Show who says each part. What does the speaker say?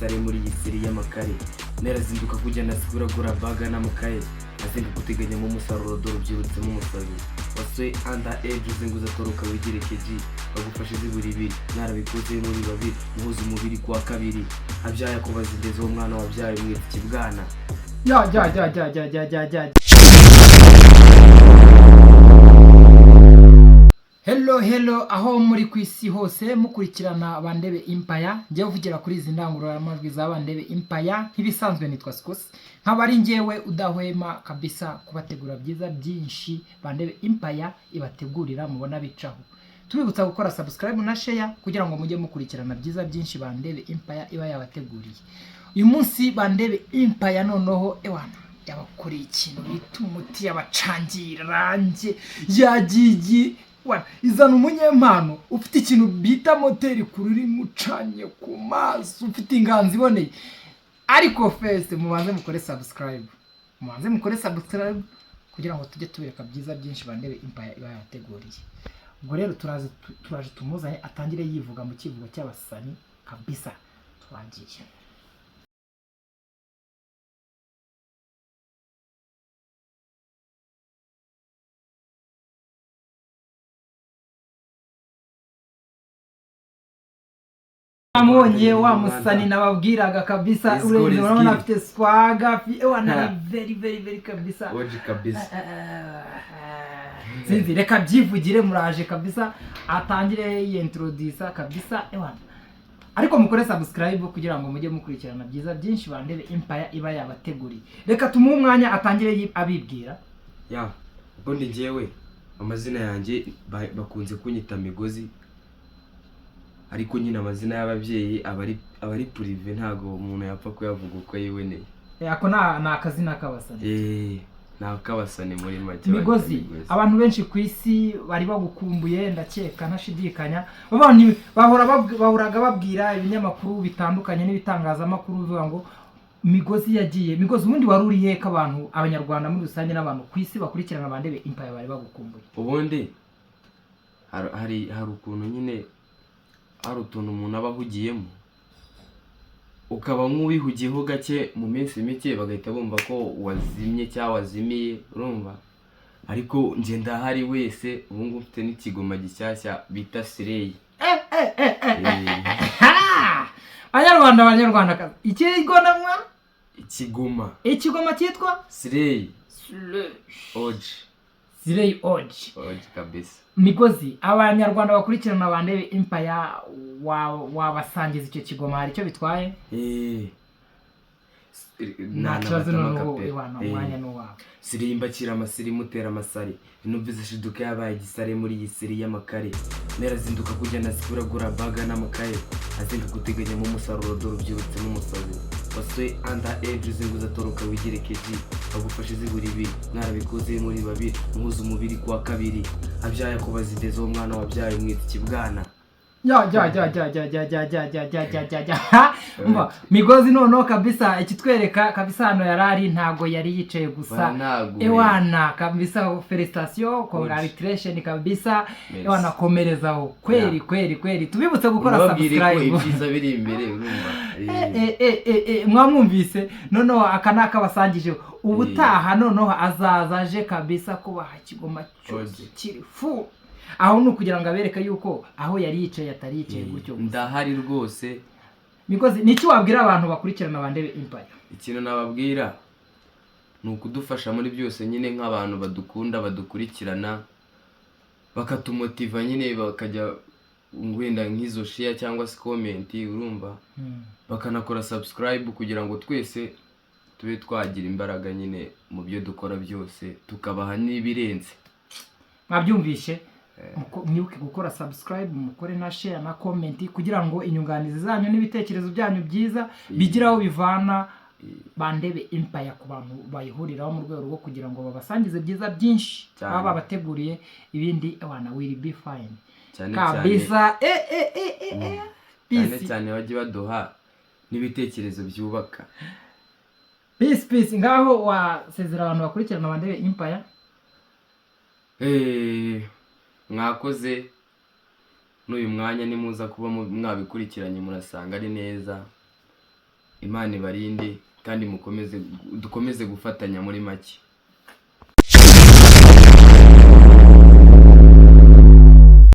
Speaker 1: Igisare muri iyi seri y'amakare. Nerazinduka kujya nasiguragura baga n'amakaye, azenga guteganyamo umusaruro, dore ubyirutsemo umusazi waswe under age, uzenguza atoroka wigire keji bagufashe zibura ibiri, mwarabikoze muri babiri, muhuza umubiri kuwa kabiri abyaye akubaza indezi, uwo mwana wabyaye umwita ikibwana.
Speaker 2: Ya ya ya ya ya ya ya ya. Hello hello, aho muri ku isi hose mukurikirana Bandebe Empire, njyewe uvugira kuri izi ndangururamajwi za Bandebe Empire nk'ibisanzwe nitwa Skos, nkaba ari njyewe udahwema kabisa kubategura byiza byinshi Bandebe Empire ibategurira mubona bicaho. Tubibutsa gukora subscribe na share kugira ngo mujye mukurikirana byiza byinshi Bandebe Empire iba yabateguriye. Uyu munsi Bandebe Empire noneho ewana yabakoreye ikintu bita umuti, yabacangiye irange yagiye wana izana umunyempano ufite ikintu bita moteri ku rurimi, ucanye ku maso, ufite inganzo iboneye. Ariko first mubanze mukore subscribe, mubanze mukore subscribe kugira ngo tujye tubereka byiza byinshi Bandebe Empire iba yabateguriye. Ubwo rero turaze, turaje tumuzanye atangire yivuga mu kivugo cy'abasani kabisa. Twagiye. Namubonye wa musani nababwiraga kabisa.
Speaker 1: Let's go,
Speaker 2: urenze
Speaker 1: let's
Speaker 2: urabona
Speaker 1: get it.
Speaker 2: Afite swagger, ewana
Speaker 1: Ha.
Speaker 2: Ni very very very kabisa.
Speaker 1: Oji kabisa.
Speaker 2: Sinzi, reka byivugire, muraje kabisa atangire yintroduce kabisa ewana. Ariko mukore subscribe kugira ngo mujye mukurikirana byiza byinshi Bandebe Empire iba yabateguriye. Reka tumuhe umwanya atangire abibwira.
Speaker 1: Ya, ubundi njyewe amazina yanjye bakunze kunyita Migozi, ariko nyine amazina y'ababyeyi aba ari privé, ntabwo umuntu yapfa kuyavuga uko yiboneye.
Speaker 2: Ako ni akazina k'abasani.
Speaker 1: Eh, ni ak'abasani muri make.
Speaker 2: Migozi,
Speaker 1: bayita Migozi.
Speaker 2: Abantu benshi ku isi bari bagukumbuye, ndakeka ntashidikanya. Bahoraga babwira ibinyamakuru bitandukanye n'ibitangazamakuru bivuga ngo Migozi yagiye. Migozi, ubundi wari uri he ko abantu, abanyarwanda muri rusange n'abantu ku isi bakurikirana Bandebe Empire bari bagukumbuye?
Speaker 1: Ubundi hari ukuntu nyine, hari utuntu umuntu aba ahugiyemo, ukaba nk'uwihugiyeho gake mu minsi mike, bagahita bumva ko wazimye cyangwa wazimiye, urumva. Ariko njye ndahari wese. Ubu ngubu mfite n'ikigoma gishyashya bita Sireyi.
Speaker 2: Ha! Banyarwanda, banyarwandakazi, ikigoma
Speaker 1: Ikigoma.
Speaker 2: Ikigoma cyitwa
Speaker 1: Sireyi Oji.
Speaker 2: Sireyi Oji.
Speaker 1: Oji kabisa.
Speaker 2: Migozi, abanyarwanda bakurikirana Bandebe Empire, wabasangiza icyo kigoma? Hari icyo bitwaye?
Speaker 1: Eh.
Speaker 2: Nta kibazo, noneho iwana umwanya ni uwawe.
Speaker 1: Sirimbakira amasiri, mutera amasari, numvise shiduka yabaye igisare muri iyi seri y'amakare. Nerazinduka kujya nasiguragura baga n'amakaye, azenga guteganyamo umusaruro, dore ubyirutsemo umusazi waswe under age, uzenguza atoroka wigire keji bagufashe zibura ibiri, mwarabikoze muri babiri, muhuza umubiri kuwa kabiri abyaye akubaza indezi, uwo mwana wabyaye umwita ikibwana.
Speaker 2: Ya ya ya ya ya ya ya ya ya ya ya ya ya. Ha! Umva Migozi noneho kabisa, ikitwereka kabisa hano yari ari, ntago yari yicaye gusa.
Speaker 1: Baranaguye.
Speaker 2: Ewana kabisa, felicitation, congratulation kabisa.
Speaker 1: Merci.
Speaker 2: Ewana, komerezaho kweli.
Speaker 1: Yeah.
Speaker 2: Kweli kweli, tubibutse gukora
Speaker 1: Unababwire ko
Speaker 2: subscribe.
Speaker 1: ibyiza biri imbere, urumva.
Speaker 2: Mwamwumvise noneho, aka ni akabasangije. Ubutaha noneho azaza aje kabisa kubaha ikigoma cyose
Speaker 1: Oje.
Speaker 2: kiri fu aho, ni ukugira ngo abereke yuko aho yari yicaye atari yicaye gutyo gusa.
Speaker 1: Ndahari rwose.
Speaker 2: Mikozi, ni iki wabwira abantu bakurikirana Bandebe Empire?
Speaker 1: Ikintu nababwira ni ukudufasha muri byose nyine, nk'abantu badukunda, badukurikirana, bakatumotiva nyine, bakajya wenda nk'izo share cyangwa se comment, urumva, bakanakora subscribe kugira ngo twese tube twagira imbaraga nyine mu byo dukora byose, tukabaha n'ibirenze.
Speaker 2: Mwabyumvishe. Mwibuke gukora subscribe, mukore na share na comment kugira ngo inyunganizi zanyu n'ibitekerezo byanyu byiza bigire aho bivana Bandebe Empire ku bantu bayihuriraho, mu rwego rwo kugira ngo babasangize byiza byinshi
Speaker 1: Cyane.
Speaker 2: baba babateguriye. Ibindi abana will be fine.
Speaker 1: Cyane cyane.
Speaker 2: Kabisa, eh eh eh eh eh.
Speaker 1: Cyane
Speaker 2: Peace.
Speaker 1: cyane bajye baduha n'ibitekerezo byubaka.
Speaker 2: Peace peace. Ngaho wasezera abantu bakurikirana Bandebe Empire.
Speaker 1: Mwakoze n'uyu mwanya, nimuza kuba mwabikurikiranye murasanga ari neza. Imana ibarinde kandi mukomeze, dukomeze gufatanya muri make.